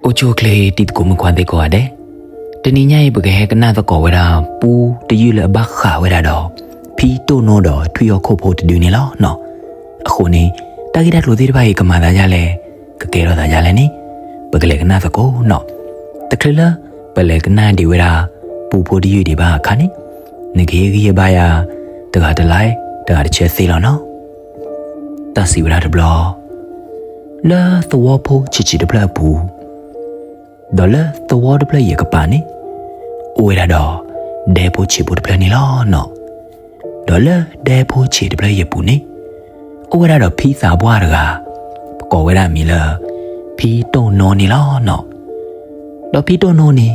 အိၣ်ဆူၣ်အိၣ်ချ့ တံၤသကိးမုၣ်ခွါသ့ၣ်ကိးဂၤဒဲး, တနံၤညါအံၤ ပကဟဲကနၣ်သကိးဝဲဒၣ် ပူတယုၢ်လၢအဘၣ်ဃးဝဲဒၣ်ဒီး ဖံတိၢ်နိဒီးထွံၣ်ဟီၣ်ခိၣ်ဖိတဒုန့ၣ်လီၤနီၤ. အဃိန့ၣ် တၢ်ဂ့ၢ်တၢ်ကျိၤသ့ၣ်တဖၣ်အံၤ ကမၤသးဒ်လဲၣ်, ကကဲထီၣ်သးဒ်လဲၣ်န့ၣ် ပကလဲၤကနၣ်သကိးနီၤ. တချုးလၢ ပလဲၤကနၣ်ဒံးဝဲဒၣ် ပူဖိတယုၢ်ဒံးဘၣ်အခါန့ၣ် နကဟ့ၣ်ဂံၢ်ဟ့ၣ်ဘါယၤ တဂၤတlike တဂၤတshareသ့လီၤနီၤ. တၢ်စံးဝဲဒၣ်တဘျီ, လၢသဝီဖိဆံးဆံးတဖျၢၣ်အပူၤ, ဒီးလၢသဝီတဖျၢၣ်အံၤအကပၤန့ၣ် အိၣ်ဝဲဒၣ်ဒီး ဒဲဖိဆံးဖိတဖျၢၣ်န့ၣ်လီၤနီၤ. ဒီးလၢဒဲဖိဆံးတဖျၢၣ်အံၤအပူၤန့ၣ် အိၣ်ဝဲဒၣ်ဒီးဖံသးပှၢ်တဂၤ, ပကိးဝဲဒၣ်အမံၤလၢ ဖံတိၢ်နိန့ၣ်လီၤနီၤ. ဒီးဖံတိၢ်နိန့ၣ်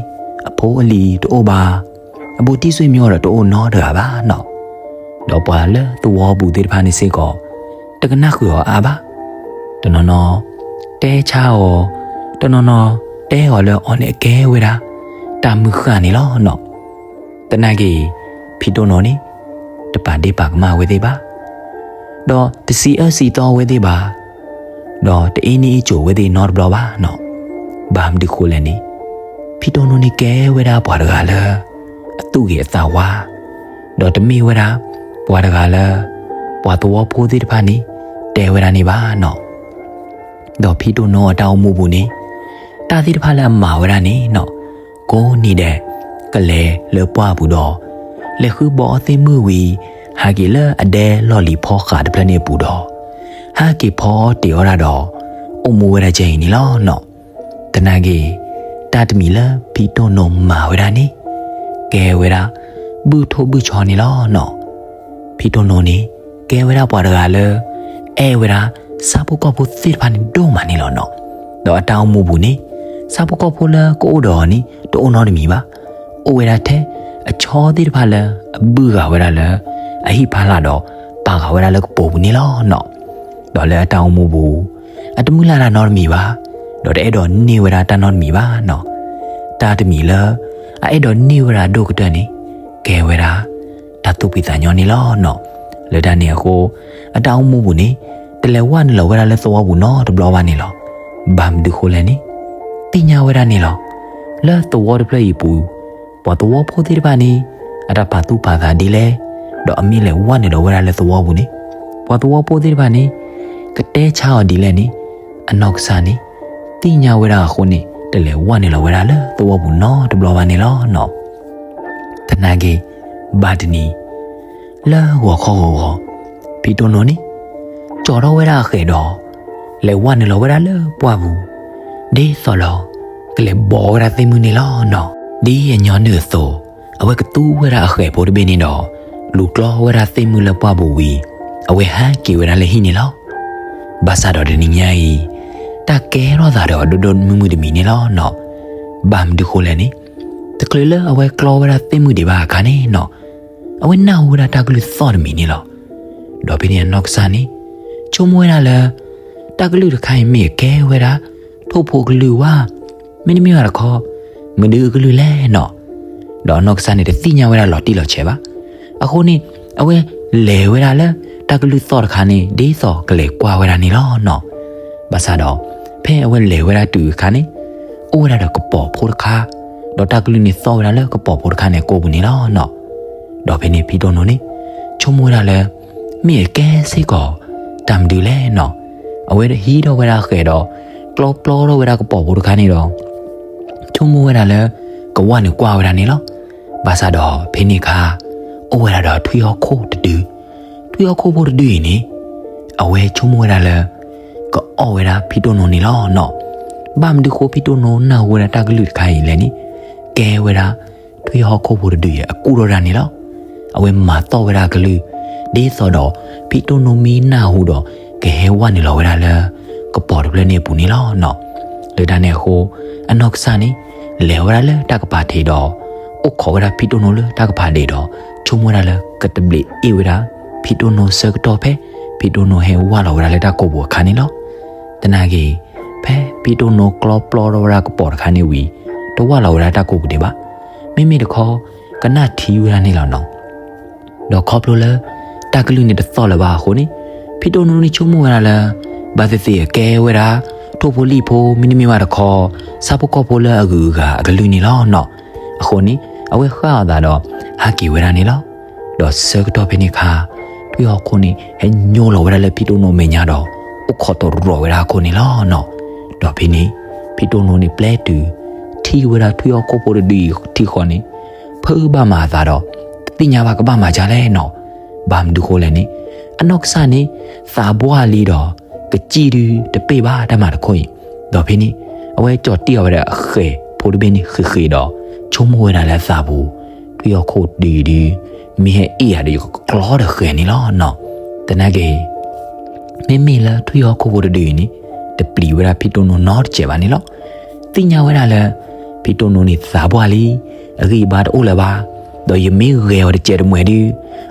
အဖိအလံၤတအိၣ်ဘၣ်, အဘူးတံၢ်ဆွေမျိုးဒီးတအိၣ်နီတဂၤဘၣ်နီၤ. ဒီးပှၤလၢသဝီပူၤသ့ၣ်တဖၣ်န့ၣ်စ့ၢ်ကီး တကနၣ်ဃုာ်အီၤအါဘၣ်. တနီၤနီၤတဲဆါအီၤ, တနီၤနီၤတဲအီၤလၢအီၤန့ၣ်အကဲဝဲဒၣ် တၢ်မုၢ်ဃၢ်န့ၣ်လီၤနီၤ. သနာ်က့ ဖံတိၢ်နိန့ၣ် တပာ်ဒ့ၣ်ပာ်ကမၣ်ဝဲသ့ၣ်ဘၣ်, ဒီးတစံးအၢစံးသီဝဲသ့ၣ်ဘၣ်, ဒီးတအ့န့ၢ်အ့ကၠိၤဝဲသ့ၣ်နီတဘျီဘၣ်နီၤ. ဘၣ်မနုၤဃိလဲၣ်န့ၣ် ဖံတိၢ်နိန့ၣ်ကဲဝဲဒၣ်ပှၤတဂၤလၢ အသူၣ်ဂ့ၤအသးဝါ, ဒီးတမ့ၢ်ဝဲဒၣ် ပှၤတဂၤလၢ ပှၤသဝီဖိသ့ၣ်တဖၣ်န့ၣ် တဲဝဲဒၣ်န့ၣ်ဘၣ်နီၤ. ဒီးဖံတိၢ်နိအတၢ်အိၣ်မူပူၤန့ၣ် တၢ်သ့ၣ်တဖၣ်လၢအမၤဝဲဒၣ်န့ၣ်နီၤ ကိးနံၤဒဲး ကလဲၤလၢပှၢ်ပူၤဒီး လဲၤဃုဘီအီၣ်သ့ၣ်မုၢ်ဝံၤ ဟးက့ၤလၢအဒဲလီၢ်လံၤဖီဃးတဖျၢၣ်န့ၣ်အပူၤဒီး ဟဲက့ၤဖီအီၣ်တ့ၤအီၣ်ဒၣ်ဒီး အိၣ်မူဝဲဒၣ်ကဲအံၤန့ၣ်လီၤနီၤ. သနာ်က့ တၢ်တမံၤလၢဖံတိၢ်နိမၤဝဲဒၣ်န့ၣ် ကဲဝဲဒၣ် ဘုၣ်ထိၣ်ဘုၣ်ဆီန့ၣ်လီၤနီၤ. ဖံတိၢ်နိန့ၣ် ကဲဝဲဒၣ်ပှၤတဂၤလၢ အဲၣ်ဝဲဒၣ် ဆၣ်ဖိကီၢ်ဖိသ့ၣ်တဖၣ်န့ၣ်ဒိၣ်မးန့ၣ်လီၤနီၤ. ဒီးအတၢ်အိၣ်မူပူၤန့ၣ် ဆၣ်ဖိကီၢ်ဖိလၢကအိၣ်ဒီးအီၤန့ၣ် တအိၣ်နီတမံၤဘၣ်. အိၣ်ဝဲဒၣ်ထဲအဆီသ့ၣ်တဖၣ်လၢ အဘုၣ်ဂၤဝဲဒၣ်လၢ အဟံၣ်ဖီလာ်ဒီး ပာ်ဃာ်ဝဲဒၣ်လၢကပိာ်ပူၤန့ၣ်လီၤနီၤ. ဒီးလၢအတၢ်အိၣ်မူပူၤ အတမုၢ်လၢ်တၢ်နီတမံၤဘၣ်, ဒီးတအဲၣ်ဒိးန့ၢ်ဝဲဒၣ်တၢ်နီတမံၤဘၣ်နီၤ. တၢ်တမံၤလၢ အအဲၣ်ဒိးန့ၢ်ဝဲဒၣ်ဒိၣ်ကတၢၢ်န့ၣ် ကဲဝဲဒၣ် တၢ်သူၣ်ဖှံသးညီန့ၣ်လီၤနီၤ. လၢတၢ်န့ၣ်အဃိ အတၢ်အိၣ်မူပူၤန့ၣ် တလဲၤဝဲနုာ်လီၤဝဲဒၣ်လၢသဝီပူၤနီတဘျီဘၣ်န့ၣ်လီၤ. ဘၣ်မနုၤဃိလဲၣ်န့ၣ် သ့ၣ်ညါဝဲဒၣ်န့ၣ်လီၤ. လၢသဝီတဖျၢၣ်အံၤပူၤ ပှၤသဝီဖိသ့ၣ်တဖၣ်န့ၣ် အတၢ်ပာ်သူၣ်ပာ်သးဒ်လဲၣ်, ဒီးအမ့ၢ်လဲၤဝဲနုာ်လီၤဝဲဒၣ်လၢသဝီပူၤန့ၣ် ပှၤသဝီဖိသ့ၣ်တဖၣ်န့ၣ် ကတဲဆါအီၤဒ်လဲၣ်န့ၣ် အနီၢ်ကစၢ်န့ၣ် သ့ၣ်ညါဝဲဒၣ်အဃိန့ၣ် တလဲၤဝဲနုာ်လီၤဝဲဒၣ်လၢသဝီပူၤနီတဘျီဘၣ်န့ၣ်လီၤနီၤ. သနာ်က့ ဘၣ်တနံၤ လၢဂီၤခီဂီၤဂီၤ ဖံတိၢ်နိန့ၣ် ကၠီၤထီၣ်ဝဲဒၣ်အဃဲးဒီး လဲၤဝဲနုာ်လီၤဝဲဒၣ်လၢပှၢ်ပူၤ ဒ်သိးဒီး ကလဲၤဘီဝဲဒၣ်သ့ၣ်မုၢ်န့ၣ်လီၤနီၤ. ဒ်အညီနုၢ်အသိး အဝဲကသူဝဲဒၣ်အဃဲးဖိတဘ့ၣ်န့ၣ်ဒီး လူၤကျီဝဲဒၣ်သ့ၣ်မုၢ်လၢပှၢ်ပူၤဝံၤ အဝဲဟဲက့ၤဝဲဒၣ်လၢဟံၣ်န့ၣ်လီၤ. ဘၣ်ဆၣ်ဒီးတနံၤညါအံၤ တၢ်ကဲထီၣ်သးဒီးအဒိၣ်ဒိၣ်မုၢ်မုၢ်တမံၤန့ၣ်လီၤနီၤ. ဘၣ်မနုၤဃိလဲၣ်န့ၣ် တချုးလၢအဝဲကျီဝဲဒၣ်သ့ၣ်မုၢ်ဒံးဘၣ်အခါန့ၣ်နီၤ အဝဲနၢ်ဟူဝဲဒၣ်တၢ်ကလုၢ်သီၣ်တမံၤန့ၣ်လီၤ. ဒီးဖဲန့ၣ်အနီၢ်ကစၢ်န့ၣ် ဆိကမိၣ်ဝဲဒၣ်လၢ တၢ်ကလုၢ်တခါအံၤမ့ၢ်အကဲဝဲဒၣ် ထိၣ်ဖိကလုၢ်ဝဲ မ့တမ့ၢ်ဘၣ်တခီ မနုၤအကလုၢ်လဲၣ်နီၤ. ဒီးအနီၢ်ကစၢ်န့ၣ်တသ့ၣ်ညါဝဲဒၣ်လီၤတံၢ်လီၤဆဲးဘၣ်. အဃိန့ၣ် အဝဲလဲၤဝဲဒၣ်လၢတၢ်ကလုၢ်သီၣ်တခါန့ၣ် ဒ်သိးကလဲၤကွၢ်ဝဲဒၣ်န့ၣ်လီၤနီၤ. ဘၣ်ဆၣ်ဒီး ဖဲအဝဲလဲၤဝဲဒၣ်တုၤအခါန့ၣ် အိၣ်ဝဲဒၣ်ဒီးကပီၤဖိတခါ, ဒီးတၢ်ကလုၢ်န့ၣ်သီၣ်ဝဲဒၣ်လၢကပီၤဖိတခါန့ၣ်အကိာ်ပူၤန့ၣ်လီၤနီၤ. ဒီးဖဲန့ၣ်ဖံတိၢ်နိန့ၣ် ဆိကမိၣ်ဝဲဒၣ်လၢ မ့ၢ်အကဲစ့ၢ်ကီး တၢ်မနုၤလဲၣ်နီၤ. အဝဲဟံးထီၣ်ဝဲဒၣ်အဃဲးဒီး ကျီပျီထီၣ်ဝဲဒၣ်ကပီၤဖိတခါန့ၣ်ဒီး ဆိကမိၣ်ဝဲဒၣ်လၢ ကဝဲနုာ်ကွၢ်ဝဲဒၣ်န့ၣ်လီၤ. ဘၣ်ဆၣ်ဒီးဖဲန့ၣ်အခါ အိၣ်ဝဲဒၣ်ဒီးထွံၣ်ဟီၣ်ခိၣ်တဒု, ထွံၣ်ဟီၣ်ခိၣ်ဖိတဒုအံၤန့ၣ် အဝဲဆိကမိၣ်ဝဲဒၣ်လၢ ကအီၣ်ဝဲဒၣ်ဖံတိၢ်နိန့ၣ်လီၤနီၤ. ဘၣ်မနုၤဃိဖံတိၢ်နိနၢ်ဟူဝဲဒၣ်တၢ်ကလုၢ်တခါအံၤလဲၣ်န့ၣ် ကဲဝဲဒၣ် ထွံၣ်ဟီၣ်ခိၣ်ဖိတဒုအံၤအကူၣ်ထီၣ်ဒၣ်န့ၣ်လီၤ. အဝဲမၤသီၣ်ဝဲဒၣ်အကလုၢ် ဒ်သိးဒီး ဖံတိၢ်နိမ့ၢ်နၢ်ဟူဒီး ကဟဲဝဲနုာ်လီၤဝဲဒၣ်လၢ ကပီၤတဖျၢၣ်န့ၣ်အပူၤန့ၣ်လီၤနီၤ. လၢတၢ်န့ၣ်အဃိ အနီၢ်ကစၢ်န့ၣ် လဲၤဝဲဒၣ်လၢတၢ်ကပၤထံးဒီး အိၣ်ခိးဝဲဒၣ်ဖံတိၢ်နိလၢတၢ်ကပၤဒံးဒီး ဆိကမိၣ်ဝဲဒၣ်လၢကတဘျီးအ့ၣ်ဝဲဒၣ် ဖံတိၢ်နိဆၢကတီၢ်ဖဲ ဖံတိၢ်နိဟဲဝဲလီၤဝဲဒၣ်လၢတၢ်ကိာ်ပူၤအခါန့ၣ်လီၤ. သနာ်က့ ဖဲဖံတိၢ်နိကျီပျီထီၣ်ဝဲဒၣ်ကပီၤတခါန့ၣ်ဝံၤ တဝဲလီၤဝဲဒၣ်တၢ်ကိာ်ပူၤဒံးဘၣ်. မ့မ့ၢ်တခီ ကနၣ်ထံဝဲဒၣ်န့ၣ်လီၤနီၤ. ဒီးခီဖျိလၢ တၢ်ကလုၢ်န့ၣ်တသီၣ်လၢၤဘၣ်အဃိန့ၣ် ဖံတိၢ်နိန့ၣ်ဆိကမိၣ်ဝဲဒၣ်လၢ ဘၣ်သ့ၣ်သ့ၣ်အကဲဝဲဒၣ် ထိၣ်ဖိလံၣ်ဖိ မ့တမ့ၢ်ဘၣ်တခီ ဆၣ်ဖိကီၢ်ဖိလၢအဂုၤအဂၤအကလုၢ်န့ၣ်လီၤနီၤ. အဃိန့ၣ် အဝဲဃၣ်အသးဒီး ဟးက့ၤဝဲဒၣ်န့ၣ်လီၤ. ဒီးဆၢကတီၢ်ဖဲန့ၣ်အခါ ထွံၣ်ဟီၣ်ခိၣ်န့ၣ် ဟဲညိလီၤဝဲဒၣ်လၢဖံတိၢ်နိမဲာ်ညါဒီး အိၣ်ခိးတရီၤဝဲဒၣ်အခိၣ်န့ၣ်လီၤနီၤ. ဒီးဖဲန့ၣ် ဖံတိၢ်နိန့ၣ် ပျဲတုၤ ထံၣ်ဝဲဒၣ်ထွံၣ်ဟီၣ်ခိၣ်ဖိတဒုအံၤထံဃီန့ၣ် ဖုးဘၣ်မၤအသးဒီး တသ့ၣ်ညါဘၣ်ကဘၣ်မၤဒ်လဲၣ်နီၤ. ဘၣ်မနုၤဃိလဲၣ်န့ၣ် အနီၢ်ကစၢ်န့ၣ် သးပှၢ်လံဒီး ကစံၣ်ဒုတပ့ၢ်ဘၣ်တၢ်မၤတခိၣ်အံၤ. ဒီးဖဲန့ၣ် အဝဲကၠီၤတံၢ်အီၤဝဲဒၣ်အဃဲၤဖိတဘ့ၣ်န့ၣ်ဃ့ဃ့ဒီး ဆိကမိၣ်ဝဲဒၣ်လၢအသးပူၤ ထွံၣ်ဟီၣ်ခိၣ်တဒုအံၤဒု မ့ၢ်ဟဲအ့ၣ်ယၤဒီး ယကကျီဒီးဃဲၤန့ၣ်လီၤနီၤ. သနာ်က့ မ့မ့ၢ်လၢထွံၣ်ဟီၣ်ခိၣ်ဖိတဒုအံၤန့ၣ် တပျံၤဝဲဒၣ်ဖံတိၢ်နိနီတစဲးဘၣ်န့ၣ်လီၤ. သ့ၣ်ညါဝဲဒၣ်လၢ ဖံတိၢ်နိန့ၣ်သးပှၢ်လံ, အဂံၢ်အဘါတအိၣ်လၢၤဘၣ်, ဒီးယမ့ၢ်ဂဲၤအီၤတစဲးတမှဲၤဒု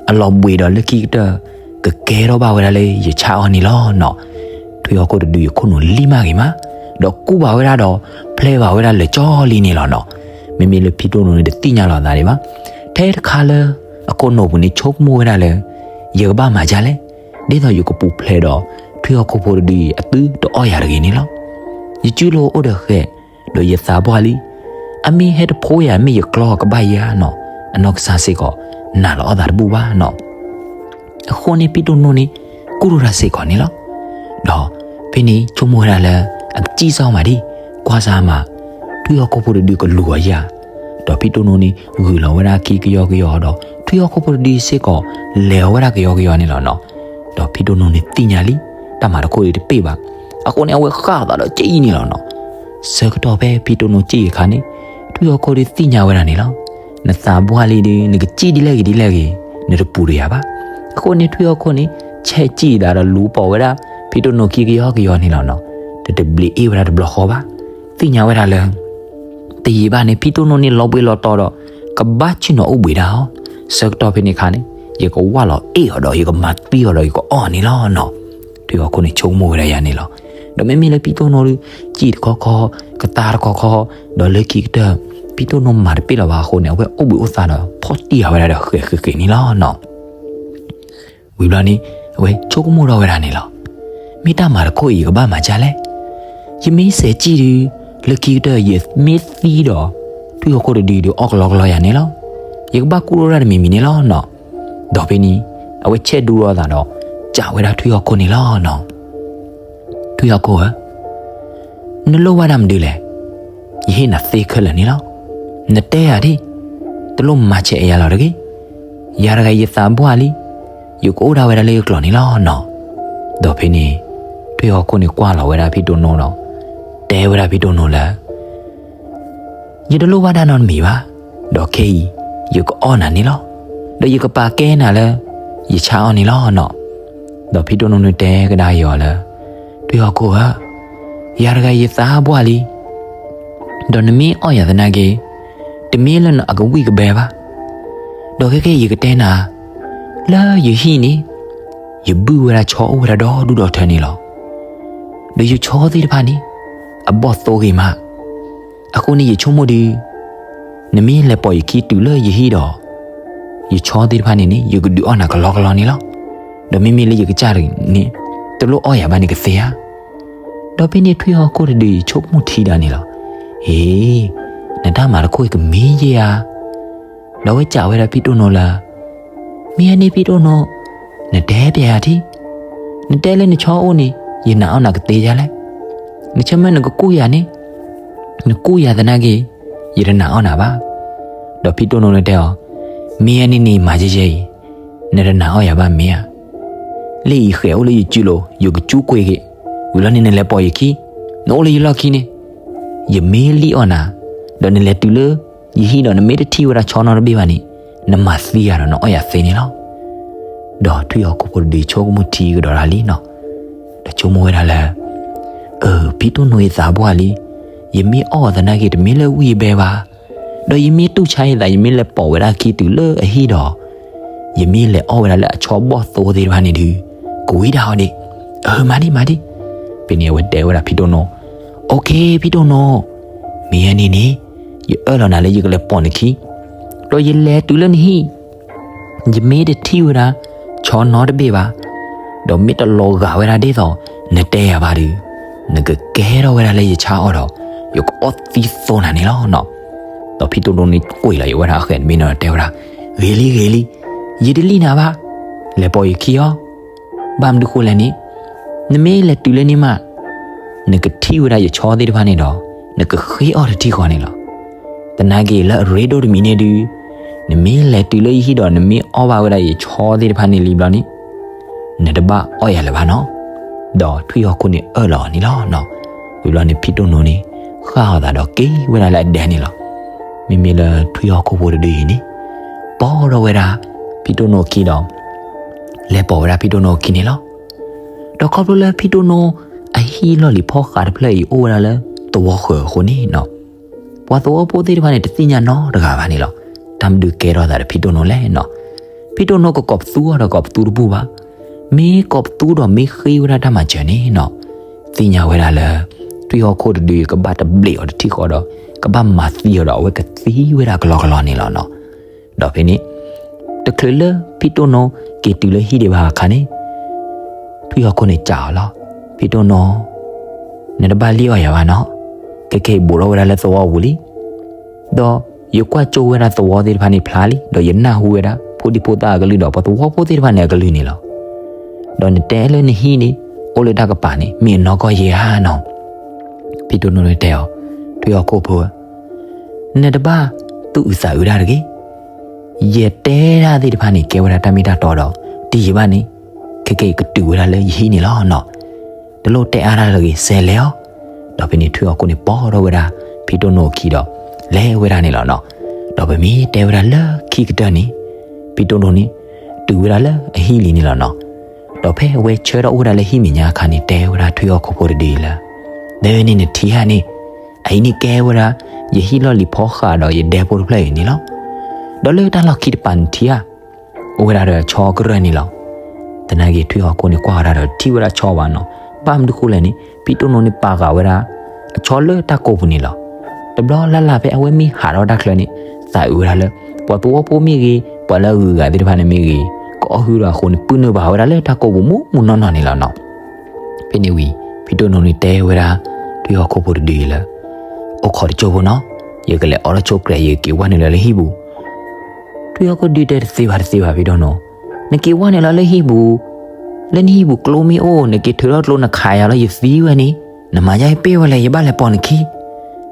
အလီၤဘှံးဒီးလၢခံကတၢၢ် ကကဲထီၣ်ဘၣ်ဝဲဒၣ်လၢယဆၣ်အီၣ်န့ၣ်လီၤနီၤ. ထွံၣ်ဟီၣ်ခိၣ်တဒု ယခိၣ်နူာ်လံမးဂ့ၤမး, ဒီးကူၣ်ဘၣ်ဝဲဒၣ်ဒီး ဖျဲဘၣ်ဝဲဒၣ်လၢာ်ကၠီလံန့ၣ်လီၤနီၤ. မ့မ့ၢ်လၢဖံတိၢ်နိန့ၣ်တသ့ၣ်ညါလီၤအသးဒံးဘၣ်. ထဲတခါလၢ အခိၣ်နူာ်ပူၤန့ၣ်ဆိကမိၣ်ဝဲဒၣ်လၢ ယကဘၣ်မၤဒ်လဲၣ်, ဒ်သိးယကပူၤဖျဲးဒီး ထွံၣ်ဟီၣ်ခိၣ်ဖိတဒုအံၤအသုတအီၣ်ယၤတဂ့ၤန့ၣ်လီၤ. ယစုလိၤအိၣ်ဒီးဃဲၤ, ဒီးယသးပှၢ်လံ, အမ့ၢ်ဟဲတဖိယၤမ့ၢ်ယကျီကဘၣ်ယၤနီၤ. အနီၢ်ကစၢ်စ့ၢ်ကီး နာ်လီၤအီၣ်သးတဘူၣ်ဘၣ်နီၤ. အဃိန့ၣ်ဖံတိၢ်နိန့ၣ် ကူၣ်ထီၣ်တၢ်စ့ၢ်ကီးန့ၣ်လီၤ. ဒီးဖဲန့ၣ်ဆိကမိၣ်ဝဲဒၣ်လၢ အကစံၣ်စၢ်မးဒံး, ကွၢ်စၢ်မး, ထွံၣ်ဟီၣ်ခိၣ်ဖိတဒုကလူၤအီၤယၤ, ဒီးဖံတိၢ်နိန့ၣ် ဂုာ်လီၤဝဲဒၣ်ခံကယီကယီဒီး ထွံၣ်ဟီၣ်ခိၣ်ဖိတဒုစ့ၢ်ကီး လဲၤအီၤဝဲဒၣ်ကယီကယီန့ၣ်လီၤနီၤ. ဒီးဖံတိၢ်နိန့ၣ်သ့ၣ်ညါလံ တၢ်မၤတခိၣ်အံၤတပ့ၢ်ဘၣ်. အဃိန့ၣ် အဝဲဃၣ်အသးဒီးကၠံၣ်အံၤန့ၣ်လီၤနီၤ. ဆၢကတီၢ်ဖဲဖံတိၢ်နိကၠံၣ်အခါန့ၣ် ထွံၣ်ဟီၣ်ခိၣ်ဒုးသ့ၣ်ညါဝဲဒၣ်န့ၣ်လီၤ. နသးပှၢ်လံဒုး နကစံၣ်ဒ်လဲၣ်ဂ့ၤဒ်လဲၣ်ဂ့ၤ နတပူၤတယၤဘၣ်. အဃိန့ၣ်ထွံၣ်ဟီၣ်ခိၣ်န့ၣ် ဆဲးကၠံၣ်အသးဒီးလူၤပိာ်ဝဲဒၣ် ဖံတိၢ်နိခံကယီကယီန့ၣ်လီၤနီၤ. တတဘျံးအ့ၣ်ဝဲဒၣ်တဘျီဃီဘၣ်. သ့ၣ်ညါဝဲဒၣ်လၢ တယံာ်ဘၣ်န့ၣ် ဖံတိၢ်နိန့ၣ်လီၤဘှံးလီၤတီၤဒီး ကဘၣ်ဆ့ၣ်နီၤအိၣ်ဘှံးဒၣ်အီၤ. ဆၢကတီၢ်ဖဲန့ၣ်အခါန့ၣ် ယကဝၢ်လီၤအ့ၣ်အီၤဒီး ယကမၤသံအီၤဒီး ယကအီၣ်န့ၣ်လီၤနီၤ. ထွံၣ်ဟီၣ်ခိၣ်န့ၣ်ဆိကမိၣ်ဝဲဒၣ်ယၤန့ၣ်လီၤ. ဒီးမ့မ့ၢ်လၢဖံတိၢ်နိဒုး ကၠံၣ်တခီခီ, ကသါတခီခီ, ဒီးလၢခံကတၢၢ် ဖံတိၢ်နိမၤတပ့ၢ်လီၤဘၣ်အဃိန့ၣ် အဝဲအိၣ်ဘှံးအိၣ်သါဒီး ဖီၣ်တံၢ်ဃာ်ဝဲဒၣ်ဒီးဃဲၤဃဲၤဃဲၤန့ၣ်လီၤနီၤ. ဝံၤဘျီန့ၣ် အဝဲဆိကမိၣ်ထီၣ်ဝဲဒၣ်န့ၣ်လီၤ. မ့ၢ်တၢ်မၤတခိၣ်အံၤယကဘၣ်မၤဒ်လဲၣ်. ယမ့ၢ်ဆဲးကၠံၣ်ဒုး လၢခံကတၢၢ် ယမ့ၢ်သံဒီး ထွံၣ်ဟီၣ်ခိၣ်တဒုဒုးအီၣ်ကလီကလီယၤန့ၣ်လီၤ. ယကဘၣ်ကူၣ်ထီၣ်တၢ်တမံၤမံၤန့ၣ်လီၤနီၤ. ဒီးဖဲန့ၣ် အဝဲဆဲးဒူထီၣ်အသးဒီး စံးဝဲဒၣ်ထွံၣ်ဟီၣ်ခိၣ်န့ၣ်လီၤနီၤ. ထွံၣ်ဟီၣ်ခိၣ်ဧၢ, နလိၣ်ဘၣ်တၢ်မနုၤလဲၣ်. ယဟ့ၣ်နၤသ့ခဲလၢာ်န့ၣ်လီၤ. နတဲယၤဒၣ်, တလိၣ်မၤဆဲးအယၤလီၤတဂ့ၤ. ယၤတဂၤယသးပှၢ်လံ, ယကအိၣ်ဒၣ်ဝဲဒၣ်လၢယကျီၢ်န့ၣ်လီၤနီၤ. ဒီးဖဲန့ၣ် ထွံၣ်ဟီၣ်ခိၣ်န့ၣ်ကွၢ်လီၤဝဲဒၣ်ဖံတိၢ်နိဒီး တဲဝဲဒၣ်ဖံတိၢ်နိလၢ ယတလိၣ်ဘၣ်တၢ်နီတမံၤဘၣ်, ဒီးခဲအံၤ ယကအီၣ်နၤန့ၣ်လီၤ. ဒီးယကပာ်ကဲနၤလၢ ယဆၣ်အီၣ်န့ၣ်လီၤနီၤ. ဒီးဖံတိၢ်နိန့ၣ်တဲကဒါက့ၤအီၤလၢ ထွံၣ်ဟီၣ်ခိၣ်ဧၢ, ယၤတဂၤယသးပှၢ်လံ, ဒီးနမ့ၢ်အီၣ်ယၤသနာ်က့ တမ့ၢ်လၢအကဝံၣ်ကဘဲဘၣ်. ဒီးခဲကဲယကတဲနၤ, လၢယဟံၣ်န့ၣ် ယဘုၣ်ဝဲဒၣ်ဆီအိၣ်ဝဲဒၣ်ဒီဒူၣ်ဒီထၢန့ၣ်လီၤ. ဒီးယဆီသ့ၣ်တဖၣ်န့ၣ် အဘီၣ်သိဂ့ၤမး. အဃိန့ၣ်ယဆိကမိၣ်ဒုး နမ့ၢ်လဲၤပိာ်ယခံတုၤလၢယဟံၣ်ဒီး ယဆီသ့ၣ်တဖၣ်န့ၣ်န့ၣ် ယကဒုးအီၣ်နၤကလီကလီန့ၣ်လီၤ. ဒီးမ့မ့ၢ်လၢယကစၢ်တဂၤန့ၣ် တလိၣ်အီၣ်ယၤဘၣ်န့ၣ်ကသ့ဧါ. ဒီးဖဲန့ၣ်ထွံၣ်ဟီၣ်ခိၣ်တဒုးဆိကမိၣ်ထံဒၣ်န့ၣ်လီၤ. အ့, နတၢ်မၤတခိၣ်အံၤကမံယဲဧါ. ဒီးအဝဲစံးဝဲဒၣ်ဖံတိၢ်နိလၢ မ့ၢ်အန့ၣ်ဖံတိၢ်နိ, နတဲပျဲယၤထံ, နတဲလၢနဆီအိၣ်န့ၣ် ယနာ်အီၣ်နၤကသ့ဒ်လဲၣ်. နဆၢမုၢ်နကကူၣ်ယၤန့ၣ်, နကူၣ်ယၤသနာ်က့ ယတနာ်အီၣ်နၤဘၣ်. ဒီးဖံတိၢ်နိန့ၣ်တဲအီၤ, မ့ၢ်အန့ၣ်န့ၣ်မၤယဲယဲအံၤ, နတနာ်အီၣ်ယၤဘၣ်မ့ၢ်ဧါ. လၢအံၤဃဲၤအိၣ်လၢယစုလိၤ ယကကၠူကွ့က့ၤ, ဝံၤလီၤန့ၣ်နလဲၤပိာ်ယခံ, နအိၣ်လၢယလီၢ်ခံန့ၣ် ယမ့ၢ်လံၣ်အီၣ်နၤ, ဒီးနလဲၤတုၤလၢ ယဟံၣ်ဒီးနမ့ၢ်တထံၣ်ဝဲဒၣ်ဆီနီတဘ့ၣ်ဘၣ်န့ၣ် နမၤသံယၤဒီးနအီၣ်ယၤသ့န့ၣ်လီၤ. ဒီးထွံၣ်ဟီၣ်ခိၣ်ဖိတဒုးဆိကမိၣ်ထံကဒီးတၢ်လံနီၤ. ဒီးဆိကမိၣ်ဝဲဒၣ်လၢ အၢ ဖံတိၢ်နိအသးပှၢ်လံ, ယမ့ၢ်အီၣ်အီၤသနာ်က့ တမ့ၢ်လၢဝံၣ်ဘဲဘၣ်, ဒီးယမ့ၢ်တူၢ်ဆါယသး ယမ့ၢ်လဲၤပိာ်ဝဲဒၣ်ခံတုၤလၢအဟံၣ်ဒီး ယမ့ၢ်လဲၤအီၣ်ဝဲဒၣ်လၢအဆီဘီၣ်သိသ့ၣ်တဖၣ်န့ၣ်ဒုး ကဝံၤဒၣ်အီၤဒံး. အၢ မၤဒံး မၤဒံး. ဖဲန့ၣ်အဝဲတဲဝဲဒၣ်ဖံတိၢ်နိ, OK ဖံတိၢ်နိ, မ့ၢ်အန့ၣ်န့ၣ် ယအၢၣ်လီၤနၤလၢယကလဲၤပိာ်နခံ, ဒီးယလဲၤတုၤလၢနဟံၣ် ယမ့ၢ်တထံၣ်ဝဲဒၣ် ဆီနီတဘ့ၣ်ဘၣ်, ဒီးမ့ၢ်တလီၤဂာ်ဝဲဒၣ်ဒ်သိးနတဲယၤဘၣ်ဒီး, နကကဲထီၣ်ဝဲဒၣ်လၢယဆၣ်အအိၣ်ဒီး ယကအီၣ်သံသိနၤန့ၣ်လီၤနီၤ. ဒီးဖံတိၢ်နိန့ၣ်ကွံာ်လီၤယဝဲဒၣ်အဃဲၤတဘ့ၣ်န့ၣ်ဒီးတဲဝဲဒၣ်, ဂ့ၤလံဂ့ၤလံ, ယတလံၣ်နၤဘၣ်, လဲၤပိာ်ယခံအီၤ. ဘၣ်မနုၤဃိလဲၣ်န့ၣ်, နမ့ၢ်လဲၤတုၤလၢန့ၣ်မး နကထံၣ်ဝဲဒၣ်ယဆီသ့ၣ်တဖၣ်န့ၣ်ဒီး နကဃ့အီၣ်တထံၣ်ဃီန့ၣ်လီၤ. သနာ်က့လၢအရ့ဒိၣ်တမံၤန့ၣ်ဒုး, နမ့ၢ်လဲၤတုၤလၢယဟံၣ်ဒီးနမ့ၢ်အီၣ်ဘၣ်ဝဲဒၣ်ယဆီသ့ၣ်တဖၣ်န့ၣ်လံဘျီန့ၣ်, နတဘၣ်အီၣ်ယၤလၢၤဘၣ်နီၤ. ဒီးထွံၣ်ဟီၣ်ခိၣ်န့ၣ်အၢၣ်လီၤအီၤန့ၣ်လီၤနီၤ. ဝံၤဘျီန့ၣ်ဖံတိၢ်နိန့ၣ် ဃၣ်အီၤသးဒီးက့ၤဝဲဒၣ်လၢအဒဲန့ၣ်လီၤ. မ့မ့ၢ်လၢထွံၣ်ဟီၣ်ခိၣ်ဖိတဒုအံၤန့ၣ် ပိာ်ထီၣ်ဝဲဒၣ်ဖံတိၢ်နိအခံဒီး လဲၤပိာ်ဝဲဒၣ်ဖံတိၢ်နိအခံန့ၣ်လီၤ. ဒီးခီဖျိလၢဖံတိၢ်နိအဟံၣ်လီၢ်လံၤဖီဃးတဖျၢၣ်အံၤအိၣ်ဝဲဒၣ်လၢသဝီဃၢၤအဃိန့ၣ်နီၤ, ပှၤသဝီဖိသ့ၣ်တဖၣ်န့ၣ် တသ့ၣ်ညါနီတဂၤဘၣ်န့ၣ်လီၤ. တၢ်မနုၤကဲထီၣ်သးဒီးဖံတိၢ်နိလဲၣ်နီၤ. ဖံတိၢ်နိကကိးပသူအီၤဒီးကိးပသူတဘူၣ်ဘၣ်. မ့ၢ်ကိးပသူဒီးမ့ၢ်ဃ့ဝဲဒၣ်တၢ်မၤစၢၤန့ၣ်နီၤ, သ့ၣ်ညါဝဲဒၣ်လၢ ထွံၣ်ဟီၣ်ခိၣ်တဒုကဘၣ်တဘျံးအီၤတထံၣ်ဃီဒီး ကဘၣ်မၤသံအီၤဒီးအဝဲကသံဝဲဒၣ်ကလီကလီန့ၣ်လီၤနီၤ. ဒီးဖဲန့ၣ် တချုးလၢဖံတိၢ်နိက့ၤတုၤလၢဟံၣ်ဒံးဘၣ်အခါန့ၣ်, ထွံၣ်ဟီၣ်ခိၣ်န့ၣ်စံးအီၤလီၤ, ဖံတိၢ်နိ, နတဘၣ်လံၣ်အီၣ်ယၤဘၣ်နီၤ, ခဲကနံၣ်အံၤဘူးထီၣ်ဝဲဒၣ်လၢသဝီပူၤလံ. ဒီးယကွၢ်ကၠိဝဲဒၣ်သဝီသ့ၣ်တဖၣ်န့ၣ်ဖျါလံ, ဒီးယနၢ်ဟူဝဲဒၣ် ဖိဒံဖိသၣ်အကလုၢ်ဒီးပှၤသဝီဖိသ့ၣ်တဖၣ်န့ၣ်အကလုၢ်န့ၣ်လီၤ. ဒီးနတဲလၢနဟံၣ်န့ၣ် အိၣ်လၢတၢ်ကပၤန့ၣ် မ့ၢ်အနီၢ်ကီၢ်ယဲဧါနီၤ. ဖံတိၢ်နိန့ၣ်တဲအီၤ, ထွံၣ်ဟီၣ်ခိၣ်ဖိဧၢ, နတဘၣ်သူၣ်အုးသးအုးတၢ်တဂ့ၤ. ယတဲဒၣ်သ့ၣ်တဖၣ်န့ၣ်ကဲဝဲဒၣ်တၢ်မ့ၢ်တၢ်တီဒီး တယံာ်ဘၣ်န့ၣ် ခဲကနံၣ်အံၤကတုၤဝဲဒၣ်လၢယဟံၣ်န့ၣ်လီၤနီၤ. တလိၣ်တဲအါတၢ်တဂ့ၤ, ဆဲးလဲၤအီၤ. ဒီးဖဲန့ၣ်ထွံၣ်ဟီၣ်ခိၣ်န့ၣ်ပိာ်ထီၣ်ဝဲဒၣ်ဖံတိၢ်နိအခံဒီး လဲၤဝဲဒၣ်န့ၣ်လီၤနီၤ. ဒီးပမ့ၢ်တဲဝဲဒၣ်လၢခံကတၢၢ်န့ၣ်, ဖံတိၢ်နိန့ၣ် တုၤဝဲဒၣ်လၢအဟံၣ်လံန့ၣ်လီၤနီၤ. ဒီးဖဲအဝဲဆၢထီၣ်အိၣ်ဝဲဒၣ်လၢဟံၣ်မဲာ်ညါအခါန့ၣ် တဲဝဲဒၣ်ထွံၣ်ဟီၣ်ခိၣ်ဖိတဒုအံၤလၢ, ဒီးန့ၣ်နထံၣ်ဧါန့ၣ်, အအံၤန့ၣ်ကဲဝဲဒၣ် ယဟံၣ်လီၢ်လံၤဖီဃာ်ဒီးယဒဲဖိတဖျၢၣ်အံၤန့ၣ်လီၤ. ဒီးလၢတၢ်လီၢ်ခံတပၤနထံၣ်ဧါ, အိၣ်ဝဲဒၣ်ဒီးအဆီကရၢၢ်န့ၣ်လီၤ. သနာ်က့ထွံၣ်ဟီၣ်ခိၣ်န့ၣ်ကွၢ်ဝဲဒၣ်ဒီးတထံၣ်ဝဲဒၣ်ဆီဘၣ်နီၤ. ဘၣ်မနုၤဃိလဲၣ်န့ၣ် ဖံတိၢ်နိန့ၣ်ပာ်ဃာ်ဝဲဒၣ်အဆီလၢတၢ်ကိာ်ပူၤန့ၣ်လီၤ. တဘျီလၢ်လၢ်ဖဲအဝဲမ့ၢ်ဟးထီၣ်တၢ်ချၢန့ၣ် သးအုးဝဲဒၣ်လၢ ပှၤသဝီဖိမ့ၢ်ဂ့ၤ ပှၤလၢအဂုၤအဂၤသ့ၣ်တဖၣ်န့ၣ်မ့ၢ်ဂ့ၤ ကအီၣ်ဟုၣ်ဒီးအဃိန့ၣ် ပုၢ်နုာ်ဘၣ်ဝဲဒၣ်လၢတၢ်ကိာ်ပူၤမူးမူးနီၢ်နီၢ်န့ၣ်လီၤနီၤ. ဖဲန့ၣ်ဝံၤ ဖံတိၢ်နိန့ၣ်တဲဝဲဒၣ်ထွံၣ်ဟီၣ်ခိၣ်ဖိတဒုအံၤလၢ, အိၣ်ခိးတကၠိဖိနီၤ, ယကလဲၤအိးထီၣ်ဆိကျဲး ယက့ၤဝဲနုာ်လီၤလၢဟံၣ်ပူၤ. ထွံၣ်ဟီၣ်ခိၣ်ဒုတဲတသ့ဘၣ်တသ့ဘၣ်ဖံတိၢ်နိ, နက့ၤဝဲနုာ်လီၤလၢဟံၣ်ပူၤ, လၢနဟံၣ်ပူၤကျိမ့ၢ်အိၣ် နက့ၤထုးထီၣ်ကျိနခးယၤလီၤ ယသံဝဲန့ၣ်, နမၤယါယပ့ၢ်ဝဲလဲၣ် ယဘၣ်လဲၤပိာ်နခံ.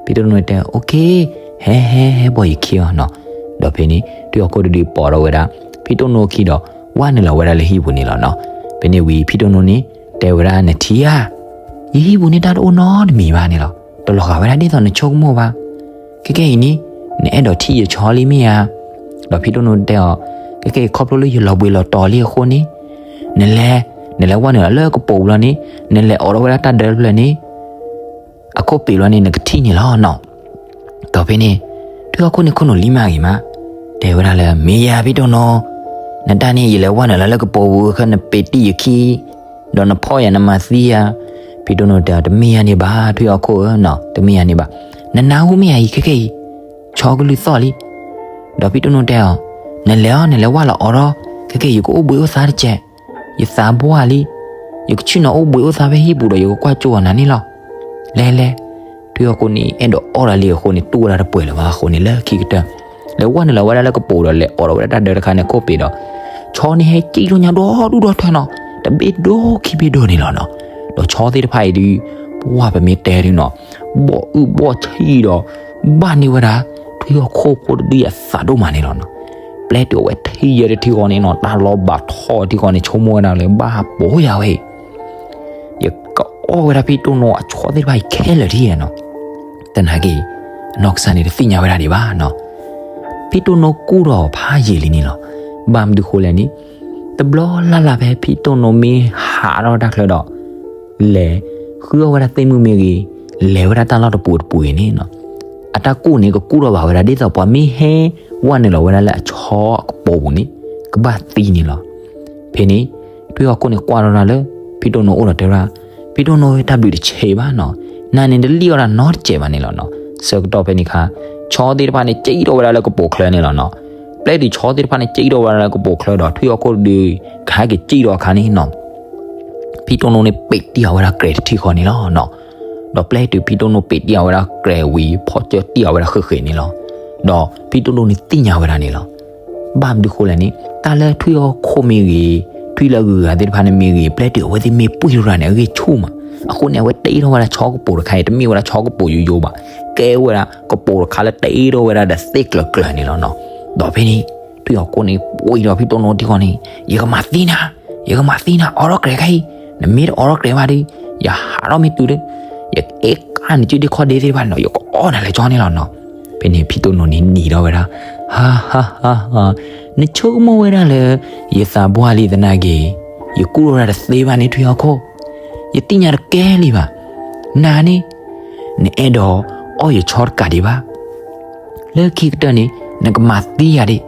ဖံတိၢ်နိတဲ OK, ဟဲဟဲဟဲပိာ်ယခံအီၤနီၤ. ဒီးဖဲန့ၣ် ထွံၣ်ဟီၣ်ခိၣ်တဒုပိာ်ထီၣ်ဝဲဒၣ် ဖံတိၢ်နိအခံဒီး ဝဲနုာ်လီၤဝဲဒၣ်လၢဟံၣ်ပူၤန့ၣ်လီၤနီၤ. ဖဲန့ၣ်ဝံၤ ဖံတိၢ်နိန့ၣ် တဲဝဲဒၣ်နထံၣ်ဧါ, ယဟံၣ်ပူၤန့ၣ်တၢ်တအိၣ်နီတမံၤဘၣ်န့ၣ်လီၤ. တလီၤဂာ်ဝဲဒၣ်ဒ်သိးနဆိကမိၣ်ဘၣ်. ခဲကနံၣ်အံၤန့ၣ် နအဲၣ်ဒိးထံၣ်ယဆီလံမ့ၢ်ဧါ. ဒီးဖံတိၢ်နိတဲအီၤ, ခဲကနံၣ်အံၤခီဖျိလၢယလီၤဘှံးလီၤတီၤလံအဃိန့ၣ်, နလဲၤ, နလဲၤဝဲနုာ်လီၤလၢကပိာ်ပူၤလီၤန့ၣ်, နလဲၤအိးထီၣ်ဝဲဒၣ်တၢ်ဒၢတဖျၢၣ်န့ၣ် အခိၣ်ပ့ၤလီၤန့ၣ် နကထံၣ်န့ၣ်လီၤနီၤ. ဒီးဖဲန့ၣ် ထွံၣ်ဟီၣ်ခိၣ်န့ၣ်ခိၣ်နူာ်လံမးဂ့ၤမး, တဲဝဲဒၣ်လၢ မ့ၢ်ယၤဖံတိၢ်နိ, နတၢ်န့ၣ် ယလဲၤဝဲနုာ်လီၤလၢကပိာ်ပူၤ ခဲနပ့ၤတံၢ်ယခံ ဒီးနဖီၣ်ယၤနမၤသံယၤ. ဖံတိၢ်နိတဲအီၤ တမ့ၢ်ယၤန့ၣ်ဘၣ် ထွံၣ်ဟီၣ်ခိၣ်ဧၢနီၤ, တမ့ၢ်ယၤန့ၣ်ဘၣ်. နနၢ်ဟူမ့ၢ်ယၤအံၤ ခဲကနံၣ်အံၤ ဆီကလုၢ်သီၣ်လံ. ဒီးဖံတိၢ်နိတဲအီၤ, နလဲၤအီၤ နလဲၤဝဲလီၤအိးထီၣ်, ခဲကနံၣ်အံၤ ယကအိၣ်ဘှံးအိၣ်သါတစဲး, ယသးဘှၢ်လံ, ယကဆ့ၣ်နီၤအိၣ်ဘှံးအိၣ်သါဖဲဟံၣ်ပူၤဒီး ယကကွၢ်ကၠိအီၤနၤန့ၣ်လီၤ. လဲၤလဲၤ. ထွံၣ်ဟီၣ်ခိၣ်န့ၣ် အဲၣ်ဒိးအီၣ်တၢ်လံအဃိန့ၣ် တူၢ်ဝဲဒၣ်တပှဲၤလၢၤဘၣ်အဃိန့ၣ် လၢခံကတၢၢ် လဲၤဝဲနုာ်လီၤဝဲဒၣ်လၢကပိာ်ဒီး လဲၤအိးထီၣ်ဝဲဒၣ်တၢ်ဒၢတခါန့ၣ် ခိၣ်ပ့ၤဒီး ဆီန့ၣ်ဟဲကံၣ်ထီၣ်ညါဒီဒူၣ်ဒီထၢနီၤ, တဘ့ၣ်ဒိခံဘ့ၣ်ဒိန့ၣ်လီၤနီၤ. ဒီးဆီသ့ၣ်တဖၣ်အံၤဒုး ပှၢ်ပမ့ၢ်တဲဒုးနီၤ, ဘီၣ်အုၣ်ဘီၣ်ဆံၣ်ဒီး ဘၣ်န့ၢ်ဝဲဒၣ် ထွံၣ်ဟီၣ်ခိၣ်ဖိတဒုအသးဒိၣ်မးန့ၣ်လီၤနီၤ. ပျဲတုၤအဝဲထံၣ်ယဲၢ်တထံၣ်ဃီန့ၣ်နီၤ တၢ်လီၤဘၣ်ထီၣ်ထံၣ်ဃီန့ၣ် ဆိကမိၣ်ဝဲဒၣ်လၢ ဘၣ်ဟးပိာ်ယၤဝဲအံၤ ယကအီၣ်ဝဲဒၣ်ဖံတိၢ်နိအဆီသ့ၣ်တဖၣ်အံၤခဲလၢာ်ဒ်နီၤ. သနာ်က့ အနီၢ်ကစၢ်န့ၣ်တသ့ၣ်ညါဝဲဒၣ်ဒံးဘၣ်နီၤ. ဖံတိၢ်နိကူၣ်ထီၣ်ဖးယံာ်လံန့ၣ်လီၤ. ဘၣ်မနုၤဃိလဲၣ်န့ၣ် တဘျီလၢ်လၢ်ဖဲဖံတိၢ်နိမ့ၢ်ဟးထီၣ်တၢ်ချၢဒီး လဲၤဃုအီၣ်ဝဲဒၣ်သ့ၣ်မုၣ်မ့ၢ်ဂ့ၤ, လဲၤဝဲဒၣ်တၢ်လီၢ်တပူၤတပူၤအံၤန့ၣ်နီၤ, အတၢ်ကူၣ်န့ၣ် ကကူၣ်ထီၣ်ဘၣ်ဝဲဒၣ်ဒ်သိးပှၤမ့ၢ်ဟဲဝဲနုာ်လီၤဝဲဒၣ်လၢအဆီအကပိာ်ပူၤန့ၣ် ကဘၣ်သံန့ၣ်လီၤ. ဖဲန့ၣ် ထွံၣ်ဟီၣ်ခိၣ်န့ၣ်ကွၢ်ထီၣ်တၢ်လၢ ဖံတိၢ်နိအိၣ်ဒီးတဲဝဲဒၣ်, ဖံတိၢ်နိဧၢ တၢ်ဘျုးတဆံးဘၣ်နီၤ, နၤန့ၣ်တလံၣ်အီၣ်တၢ်နီတစဲးဘၣ်န့ၣ်လီၤနီၤ. ဆၢကတီၢ်ဖဲန့ၣ်အခါ ဆီသ့ၣ်တဖၣ်န့ၣ် ကံၣ်ထီၣ်ဝဲဒၣ်လၢကပိာ်ချၢန့ၣ်လီၤနီၤ. ပျဲတုၤဆီသ့ၣ်တဖၣ်န့ၣ် ကံၣ်ထီၣ်ဝဲဒၣ်လၢကပိာ်ချၢဒီး ထွံၣ်ဟီၣ်ခိၣ်တဒု ကဟဲက့ၤကံၣ်ထီၣ်အခါန့ၣ်နီၤ ဖံတိၢ်နိန့ၣ် ပ့းတံၢ်အီၤဝဲဒၣ်ကြဲးတထံၣ်ဃီန့ၣ်လီၤနီၤ. ဒီးပျဲတုၤဖံတိၢ်နိပ့ၤတံၢ်အီၤဝဲဒၣ်ကြဲးဝံၤ ဖီၣ်ကၢတံၢ်အီၤဝဲဒၣ်ဃ့ၢ်ဃ့ၢ်န့ၣ်လီၤ. ဒီးဖံတိၢ်နိန့ၣ်သ့ၣ်ညါဝဲဒၣ်န့ၣ်လီၤ. ဘၣ်မနုၤဃိလဲၣ်န့ၣ် တၢ်လၢထွံၣ်ဟီၣ်ခိၣ်မ့ၢ်ဂ့ၤ, ထွံၣ်လၢအဂုၤအဂၤသ့ၣ်တဖၣ်န့ၣ်မ့ၢ်ဂ့ၤ, ပျဲတုၤအဝဲသ့ၣ်မ့ၢ်ပှံၢ်ထီၣ်န့ၣ် အဂံၢ်ဆူၣ်မး. အဃိန့ၣ် အဝဲတ့ထီၣ်ဝဲဒၣ်ဆီကပိာ်တခါအံၤ တမ့ၢ်ဝဲဒၣ်ဆီကပိာ်ယိယိဘၣ်. ကဲဝဲဒၣ်ကပိာ်တခါလၢတ့ထီၣ်ဝဲဒၣ်ဒီးသ့ၣ်ကျၢၤကျၢၤန့ၣ်လီၤနီၤ. ဒီးဖဲန့ၣ် ထွံၣ်ဟီၣ်ခိၣ်န့ၣ် ပှံၢ်ဒီးဖံတိၢ်နိထံဃီန့ၣ် ယကမၤသံနၤ, ယကမၤသံနၤ, အိးထီၣ်ကြဲးခဲအံၤ, နမ့ၢ်တအိးထီၣ်ကြဲးဘၣ်ဒီး ယဟးထီၣ်မ့ၢ်တုၤဒီး ယကအဲၣ်ကၢ်နစုဒ့ခီၣ်ဒ့သ့ၣ်တဖၣ်န့ၣ်ဒီး ယကအီၣ်နၤလၢကၠီန့ၣ်လီၤနီၤ. ဖဲန့ၣ်ဖံတိၢ်နိန့ၣ်နံၤထီၣ်ဝဲဒၣ်, ဟါဟါဟါဟါ, နဆိကမိၣ်ဝဲဒၣ်လၢ ယသးပှၢ်လံသနာ်က့, ယကူၣ်ထီၣ်ဝဲဒၣ်တသ့ဘၣ်န့ၣ်ထွံၣ်ဟီၣ်ခိၣ်, ယသ့ၣ်ညါတကဲလံဘၣ်. နၤန့ၣ် နအဲၣ်ဒိးအီၣ်ယဆီတကးဒံးဘၣ်. လၢခံကတၢၢ်န့ၣ် နကမၤသံယၤဒံး.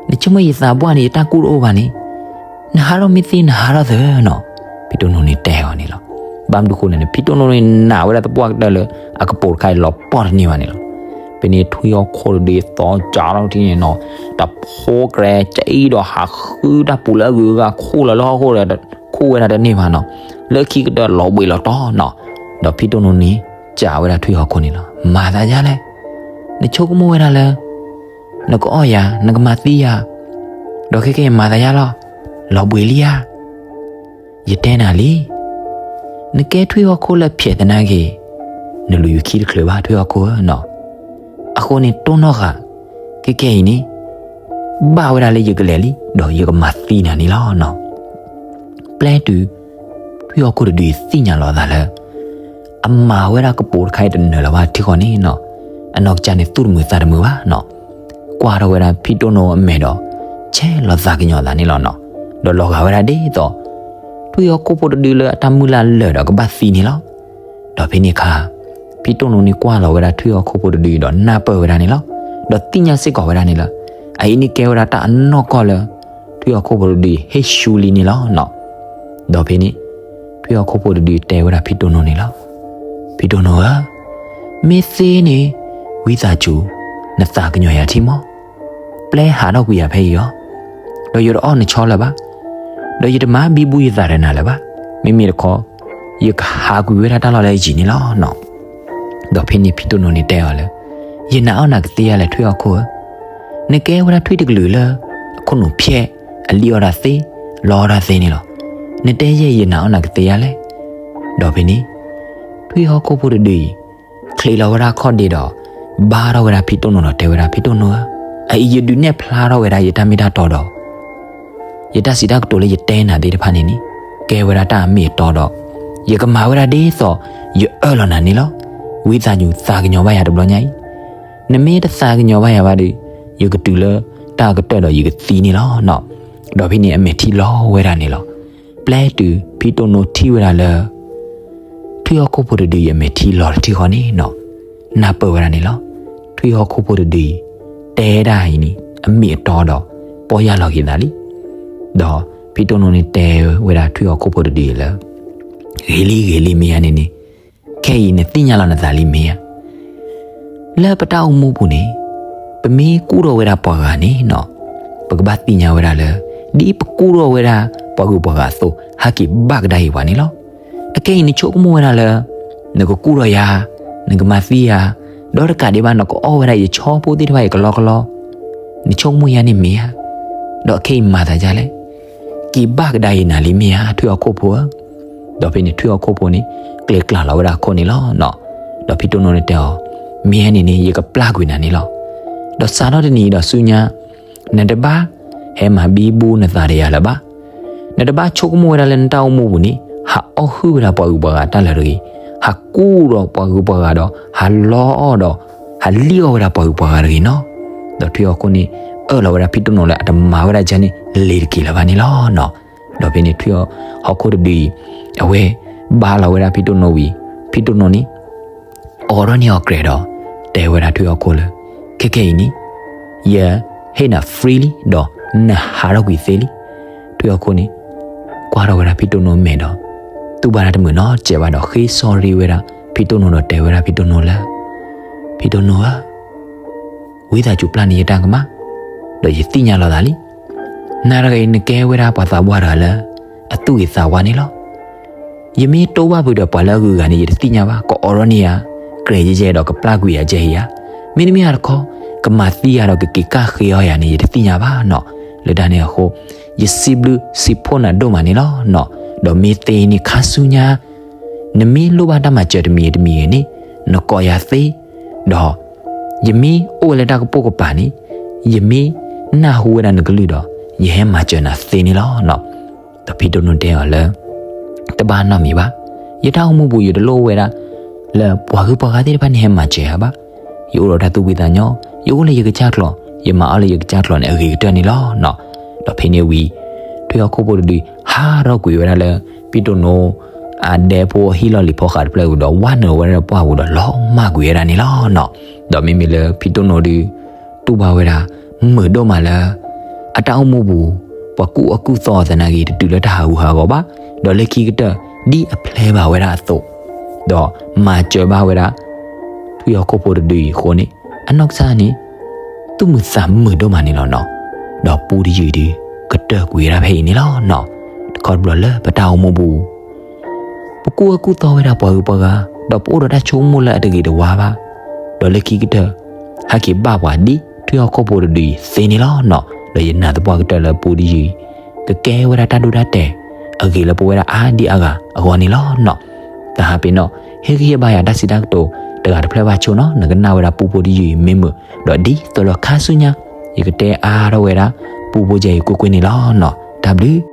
နဆိကမိၣ်ယသးပှၢ်န့ၣ် ယတၢ်ကူၣ်တအိၣ်ဘၣ်န့ၣ်, နဟးထီၣ်မ့ၢ်သ့နဟးထီၣ်သၢနီၤ. ဖံတိၢ်နိန့ၣ်တဲအီၤန့ၣ်လီၤ. ဘၣ်မနုၤဃိလဲၣ်န့ၣ် ဖံတိၢ်နိန့ၣ်နာ်ဝဲဒၣ်သပှၢ်ကတၢၢ်လၢ အကပိာ်တခါအံၤလီၤပှီၢ်တန့ၢ်ဘၣ်န့ၣ်လီၤ. ဖဲန့ၣ်ထွံၣ်ဟီၣ်ခိၣ်တဒုအသီကၢထီၣ်ထံန့ၣ်နီၤ, တဖိကြဲးကအိၣ်ဒီးဟးဃုတၢ်ပူၤလၢအဂုၤအဂၤခိၣ်လီၤလၢဟီၣ်ခိၣ်ဒီး ခိၣ်ဝဲဒၣ်တန့ၢ်ဘၣ်နီၤ. လၢခံကတၢၢ်လီၤဘှံးလီၤတီၤနီၤ. ဒီးဖံတိၢ်နိန့ၣ် စံးဝဲဒၣ်ထွံၣ်ဟီၣ်ခိၣ်န့ၣ်လီၤ. မၤသးဒ်လဲၣ်. နဆိကမိၣ်ဝဲဒၣ်လၢ နကအီၣ်ယၤ, နကမၤသံယၤ, ဒီးခဲကနံၣ်အံၤမၤသးဒ်လဲၣ်, လီၤဘှံးလံဧါ. ယတဲနၤလံ. နကဲထွံၣ်ဟီၣ်ခိၣ်လၢဖျဲးသနာ်က့, နလူၤယခံတချုးဘၣ်ထွံၣ်ဟီၣ်ခိၣ်ဧၢနီၤ. အဃိန့ၣ်တိၢ်နီၣ်ဃာ်, ခဲကနံၣ်အံၤန့ၣ် ဘၣ်ဝဲဒၣ်လၢယကလဲၤလံ, ဒီးယကမၤသံနၤန့ၣ်လီၤနီၤ. ပျဲတုၤ ထွံၣ်ဟီၣ်ခိၣ်တဒုအံၤသ့ၣ်ညါလီၤအသးလၢ အမၤဝဲဒၣ်ကပိာ်တခါအံၤတနၢၤလၢၤဘၣ်ထံဃီန့ၣ်နီၤ, အနီၢ်ကစၢ်န့ၣ် သူၣ်တမုာ်သးတမုာ်ဘၣ်နီၤ. ကွၢ်ထီၣ်ဝဲဒၣ်ဖံတိၢ်နိအမဲာ်ဒီး ဆဲးလီၤသးကညီၤသးန့ၣ်လီၤနီၤ. ဒီးလီၤဂာ်ဝဲဒၣ်ဒ်သိး ထွံၣ်ဟီၣ်ခိၣ်ဖိတဒုလၢအတၢ်မုၢ်လၢ်လၢာ်ဒီးကဘၣ်သံန့ၣ်လီၤ. ဒီးဖဲန့ၣ်အခါ ဖံတိၢ်နိန့ၣ်ကွၢ်လီၤဝဲဒၣ်ထွံၣ်ဟီၣ်ခိၣ်ဖိတဒုအံၤဒီးနၢ်ပၢၢ်ဝဲဒၣ်န့ၣ်လီၤ. ဒီးသ့ၣ်ညါစ့ၢ်ကီးဝဲဒၣ်န့ၣ်လီၤ. အအံၤန့ၣ်ကဲဝဲဒၣ်တၢ်အနီၢ်ကီၢ်လၢ ထွံၣ်ဟီၣ်ခိၣ်ဖိတဒုအံၤဟ့ၣ်ရှူလံန့ၣ်လီၤနီၤ. ဒီးဖဲန့ၣ် ထွံၣ်ဟီၣ်ခိၣ်ဖိတဒုတဲဝဲဒၣ်ဖံတိၢ်နိန့ၣ်လီၤ. ဖံတိၢ်နိဧၢ, မ့ၢ်သ့န့ၣ် ဝံသးစူၤ နသးကညီၤယၤထံမီၢ်. ပျဲဟးထီၣ်ကွံာ်ယၤဖဲအံၤအီၤ, ဒီးယတအီၣ်နဆီလၢၤဘၣ်, ဒီးယတမၤဘံဘူယသးဒီးနၤလၢၤဘၣ်. မ့မ့ၢ်တခီ ယကဟးကွံာ်ဝဲဒၣ်တၢ်လီၢ်လၢယယံၤန့ၣ်လီၤနီၤ. ဒီးဖဲန့ၣ်ဖံတိၢ်နိန့ၣ်တဲအီၤလၢ ယနာ်အီၣ်နၤကသ့ဧါလဲၣ်ထွံၣ်ဟီၣ်ခိၣ်ဧၢ, နကဲဝဲဒၣ်ထွံၣ်တကလုာ်လၢ အခိၣ်နူာ်ဖျဲး, အလံၣ်အီၣ်တၢ်သ့, လီအီၣ်တၢ်သ့န့ၣ်လီၤ. နတဲယဲၢ်ယနာ်အီၣ်နၤကသ့ဧါလဲၣ်. ဒီးဖဲန့ၣ် ထွံၣ်ဟီၣ်ခိၣ်ဖိတဒုအံၤ ချံးလီၤဝဲဒၣ်ခီၣ်ဒ့ဒီး ဘါထီၣ်ဝဲဒၣ်ဖံတိၢ်နိဒီးတဲဝဲဒၣ် ဖံတိၢ်နိဧၢ, အအံၤယဒုးနဲၣ်ဖျါထီၣ်ဝဲဒၣ်ယတၢ်မ့ၢ်တၢ်တီဒီး ယတၢ်စံးတၢ်ကတိၤလၢယတဲနၤသ့ၣ်တဖၣ်န့ၣ်န့ၣ် ကဲဝဲဒၣ်တၢ်အမ့ၢ်အတီဒီး ယကမၤဝဲဒၣ်ဒ်သိး ယအၢၣ်လီၤနၤန့ၣ်လီၤ. ဝံသးစူၤသးကညီၤဘၣ်ယၤတဘျီညါအံၤ, နမ့ၢ်တသးကညီၤဘၣ်ယၤဘၣ်ဒီး ယကတုၤလၢတၢ်ကတၢၢ်ဒီးယကသံန့ၣ်လီၤနီၤ. ဒီးဖဲန့ၣ်အမဲာ်ထံလီၤဝဲဒၣ်န့ၣ်လီၤ. ပျဲတုၤဖံတိၢ်နိထံၣ်ဝဲဒၣ်လၢ ထွံၣ်ဟီၣ်ခိၣ်ဖိတဒုအံၤအမဲာ်ထံလီၤတထံၣ်ဃီန့ၣ်နီၤ, နၢ်ပၢၢ်ဝဲဒၣ်န့ၣ်လီၤ. ထွံၣ်ဟီၣ်ခိၣ်ဖိတဒုအံၤ တဲဒၣ်အံၤန့ၣ် အမ့ၢ်အတီဒီး ပီၢ်ယၢ်လီၤက့ၤသးလံ. ဒီးဖံတိၢ်နိန့ၣ်တဲဝဲဒၣ်ထွံၣ်ဟီၣ်ခိၣ်ဖိတဒုအံၤလၢ ဂ့ၤလံဂ့ၤလံမ့ၢ်ဧါန့ၣ်န့ၣ်, ခဲအံၤနသ့ၣ်ညါလီၤနသးလံမ့ၢ်ဧါ. လၢပတၢ်အိၣ်မူပူၤန့ၣ် ပမ့ၢ်ကူၣ်ထီၣ်ဝဲဒၣ်ပှၤဂၤန့ၣ်နီၤ, ပကဘၣ်သ့ၣ်ညါဝဲဒၣ်လၢ ဒ်ပကူၣ်ထီၣ်ဝဲဒၣ်ပှၤဂုၤပှၤဂၤအသိး ဟဲက့ၤဘၣ်ကဒါအံၤပှၤန့ၣ်လီၤ. အခဲအံၤနဆိကမိၣ်ဝဲဒၣ်လၢ နကကူၣ်ထီၣ်ယၤ, နကမၤသံယၤ, ဒီးတကးဒံးဘၣ် နကအီၣ်ဝဲဒၣ်ယဆီဖိသ့ၣ်တဖၣ်အံၤကလီကလီ, နဆိကမိၣ်ယၤန့ၣ်မ့ၢ်ဧါ. ဒီးအခဲအံၤမၤသးဒ်လဲၣ်, က့ၤဘၣ်ကဒါအံၤနၤလံမ့ၢ်ဧါ ထွံၣ်ဟီၣ်ခိၣ်ဖိဧၢ. ဒီးဖဲန့ၣ်ထွံၣ်ဟီၣ်ခိၣ်ဖိန့ၣ် ကျဲၤကျါလီၤဝဲဒၣ်အခိၣ်န့ၣ်လီၤနီၤ. ဒီးဖံတိၢ်နိန့ၣ်တဲအီၤ, မ့ၢ်ဧါန့ၣ်န့ၣ် ယကပျၢ်ကွံာ်နၤန့ၣ်လီၤ. ဒီးစးထီၣ်တနံၤအံၤဒီးဆူညါ နတဘၣ်ဟဲမၤဘံဘူနသးဒီးယၤလၢၤဘၣ်. နတဘၣ်ဆိကမိၣ်ဝဲဒၣ်လၢနတၢ်အိၣ်မူပူၤန့ၣ် ဟးအီၣ်ဟုၣ်ဝဲဒၣ်ပှၤဂုၤပှၤဂၤတၢ်လၢာ်တဂ့ၤ, ဟးကူၣ်ဒီးပှၤဂုၤပှၤဂၤဒီး ဟးလီအီၣ်ဒီး ဟးလံၣ်အီၣ်ဝဲဒၣ်ပှၤဂုၤပှၤဂၤတဂ့ၤနီၤ. ဒီးထွံၣ်ဟီၣ်ခိၣ်န့ၣ် အၢၣ်လီၤဝဲဒၣ်ဖံတိၢ်နိလၢအတမၤဝဲဒၣ်ကဲန့ၣ် လ့ၤတက့ၤလၢၤဘၣ်န့ၣ်လီၤနီၤ. ဒီးဖဲန့ၣ်ထွံၣ်ဟီၣ်ခိၣ်တဒုအံၤ အဝဲဘါလီၤဝဲဒၣ်ဖံတိၢ်နိဝံၤ ဖံတိၢ်နိန့ၣ် အိးထီၣ်န့ၢ်အီၤကြဲးဒီး တဲဝဲဒၣ်ထွံၣ်ဟီၣ်ခိၣ်လၢ ခဲကနံၣ်အံၤန့ၣ် ယဟ့ၣ်နၤ free လံ ဒီးနဟးထီၣ်ကွံာ်သ့လံ. ထွံၣ်ဟီၣ်ခိၣ်န့ၣ် ကွၢ်ထီၣ်ဝဲဒၣ်ဖံတိၢ်နိမဲာ်ဒီး တူၢ်ဘၣ်တၢ်တမုာ်နီတစဲးဘၣ်ဒီး ဃ့ sorry ဝဲဒၣ်ဖံတိၢ်နိဒီးတဲဝဲဒၣ်ဖံတိၢ်နိလၢ ဖံတိၢ်နိဧၢ ဝံသးစူၤပျၢ်န့ၢ်ယတၢ်ကမၣ်, ဒီးယသ့ၣ်ညါလီၤသးလံ. နၤတဂၤအံၤနကဲဝဲဒၣ်ပှၤသးပှၢ်တဂၤလၢ အသူၣ်ဂ့ၤသးဝါန့ၣ်လီၤ. ယမ့ၢ်တိၢ်ဘၣ်ဖုးဒီးပှၤလၢအဂုၤအဂၤန့ၣ် ယတသ့ၣ်ညါဘၣ်, ကအိးထီၣ်န့ၢ်ယၤ ကြဲးယဲၢ်ယဲၢ်ဒီးကပျၢ်ကွံာ်ယၤကဲဟ့ယၤ, မ့တမ့ၢ်တခီ ကမၤသံယၤဒီးကက့ၤကၣ်ဃ့အီၣ်ယၤန့ၣ် ယတသ့ၣ်ညါဘၣ်နီၤ. လၢတၢ်န့ၣ်အဃိ ယစံးဘျုးစံးဖှိၣ်နၤဒိၣ်မးန့ၣ်လီၤနီၤ. ဒီးမ့ၢ်သ့န့ၣ်ခါဆူညါ နမ့ၢ်လိၣ်ဘၣ်တၢ်မၤစၢၤတမံၤဂ့ၤတမံၤဂ့ၤန့ၣ် နကိးယၤသ့, ဒီး ယမ့ၢ်အိၣ်ဝဲလၢတၢ်ကပိာ်ကပၤန့ၣ် ယမ့ၢ်နၢ်ဟူဝဲဒၣ်နကလုၢ်ဒီး ယဟဲမၤစၢၤနၤသ့န့ၣ်လီၤနီၤ. ဒီးဖံတိၢ်နိတဲအီၤလၢ တဘၣ်နီတမံၤဘၣ်. ယတၢ်အိၣ်မူပူၤ ယတလိၣ်ဝဲဒၣ် လၢပှၤဂုၤပှၤဂၤသ့ၣ်တဖၣ်န့ၣ်ဟဲမၤစၢၤယၤဘၣ်. ယအိၣ်ဒီးတၢ်သူၣ်ဖှံသးညီ, ယအိၣ်လၢယကစၢ်ကျိာ်, ယမၤအီၣ်လၢယကစၢ်ကျိာ်န့ၣ် အဂ့ၤကတၢၢ်န့ၣ်လီၤနီၤ. ဒီးဖဲန့ၣ်ဝံၤ ထွံၣ်ဟီၣ်ခိၣ်ဖိတဒု ဟးထီၣ်ကွံာ်ဝဲဒၣ်လၢ ဖံတိၢ်နိ အဒဲဖိဟံၣ်လီၢ်လံၤဖီဃးတဖျၢၣ်ဝံၤဒီး ဝၢ်နုာ်ဝဲဒၣ်ပှၢ်ပူၤဒီး လီၤမၢ်ကွံာ်ဝဲဒၣ်န့ၣ်လီၤနီၤ. ဒီးမ့မ့ၢ်လၢဖံတိၢ်နိဒု တူၢ်ဘၣ်ဝဲဒၣ် မုာ်ဒိၣ်မးလၢ အတၢ်အိၣ်မူပူၤ ပှၤကူၣ်အီၣ်ကူၣ်သီအီၤသနာ်က့ တတုၤလၢတၢ်ဟးဂူာ်ဟးဂီၤဘၣ်, ဒီးလၢခံကတၢၢ် ဒ်အပျဲၢ်ဘၣ်ဝဲဒၣ်အသိး, ဒီးမၤစၢၤဘၣ်ဝဲဒၣ် ထွံၣ်ဟီၣ်ခိၣ်ဖိတဒုအံၤအဃိန့ၣ် အနီၢ်ကစၢ်န့ၣ် သူၣ်မုာ်သးမုာ်ဒိၣ်မးန့ၣ်လီၤနီၤ. ဒီးပူတယုၢ်အံၤဒု ကတၢၢ်ကွံာ်ဝဲဒၣ်ဖဲအံၤန့ၣ်လီၤနီၤ. တခီတဘျီလၢပတၢ်အိၣ်မူပူၤ ပကူၣ်အီၣ်ကူၣ်သီဝဲဒၣ်ပှၤဂုၤပှၤဂၤ, ဒီးပအိၣ်ဒီးတၢ်ဆိကမိၣ်လၢအတဂ့ၤတဝါဘၣ်, ဒီးလၢခံကတၢၢ် ဟဲက့ၤဘၣ်ပှၤဒ်ထွံၣ်ဟီၣ်ခိၣ်ဖိတဒုအံၤသ့န့ၣ်လီၤနီၤ. ဒီးယနာ်သပှၢ်ကတၢၢ်လၢပူတယုၢ်အံၤ ကကဲဝဲဒၣ်တၢ်ဒိတၢ်တဲာ် အဂ့ၤလၢပဝဲဒၣ်အါဒံအါဂၤအဂီၢ်န့ၣ်လီၤနီၤ. တဟးပ့ၤနီၣ် ဟ့ၣ်ဂံၢ်ဟ့ၣ်ဘါယၤတၢ်စံးတၢ်ကတိၤ တဂၤတဖျၢၣ်ဘၣ်ဆိနီၤ, နကနၣ်ဝဲဒၣ်ပူဖိတယုၢ်အံၤမ့ၢ်မုာ်, ဒီးဒ်သိးလၢခါဆူညါ ယကတဲအါထီၣ်ဝဲဒၣ် ပူဖိယဲၢ်အံၤကွ့ၢ်ကွ့ၢ်န့ၣ်လီၤနီၤ. တၢ်ဘျုး